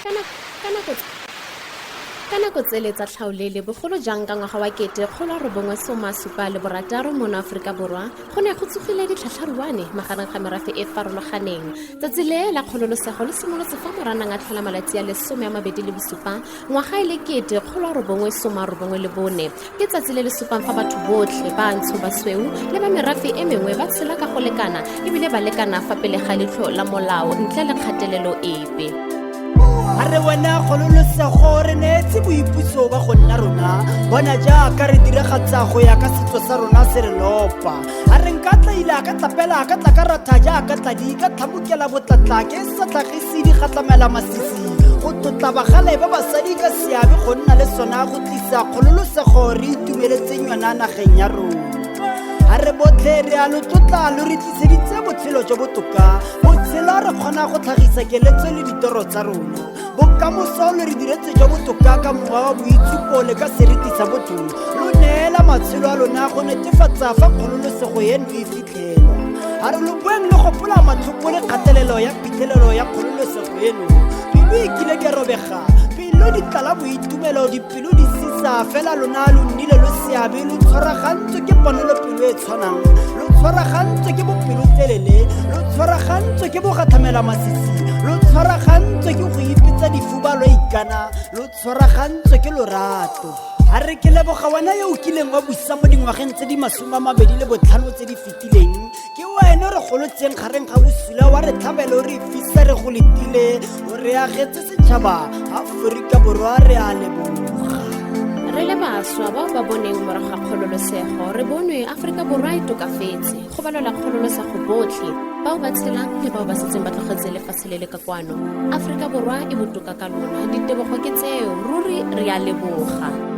Ka nako Ka nako tsele tsa tlhaolele, bogolo jang ka ngwaga wa 1976 mono Aforika Borwa, go ne go tsogile ditlhatlharuane magareng ga merafe e farologaneng. Tsatsi le la kgololosego le simolotse fa Moranang a tlhola malatsi a le 27 ngwaga e le 1994. Ke tsatsi le le supang fa batho botlhe ba ntsho, basweu le ba merafe e mengwe ba tshela ka go lekana ebile ba lekana fa pele ga leitlho la molao ntle le kgatelelo epe. A re wena kgololosego re neetse boipuso ba go nna rona, bona jaaka re diragatsa go ya ka setso sa rona se re lopa. A re nka tlaila ka tlapela ka tla ka ratha jaaka tladi ka tlhamokela botlatla ke sa tlhagise digatlamela masisi go tlotla bagale ba basadi ka seabe go nna le sona go tlisa kgololosego re itumeletseng yona nageng ya rona. A re botlhe re a lo tlotla, lo re tliseditse botshelo jo botoka, botshelo re kgona go tlhagisa keletso le ditoro tsa rona, bokamoso lo re diretse jo botoka ka mowa wa boitshupo le ka seriti sa botho. Lo neela matshelo a lona go netefatsa fa kgololosego eno e fitlhelwa. A re lo boeng le gopola matlhoko le kgatelelo ya phitlhelelo ya kgololosego eno. Pelo e kile di a robega, pelo di tlala boitumelo, dipelo di sisa, fela lona lo nnile lo seabe, lo tshwaragantswe ke ponelopelo e tshwanang, lo tshwaragantswe ke bopelotelele, lo tshwaragantswe ke bogatlhamela masisi, lo tshwaragantswe ke go ipetsa difuba lo ikana, lo tshwaragantswe ke lorato. A re ke leboga wena yo o kileng wa busa mo dingwageng tse di 25 tse di fetileng. Ke wena re golotseng gareng ga bosula, wa re tlhabelo re fisa re go letile, o re agetse setšhaba Aforika Borwa, re a leboga. Re le baswa bao ba boneng morago ga kgololosego, re bonwe Aforika Borwa e tokafetse. Go balelwa kgololosego botlhe bao ba tshelang le bao ba setseng ba tlogetse lefatshe le le ka kwano. Aforika Borwa e botoka ka lona. Ditebogo ke tseo, ruri re a leboga.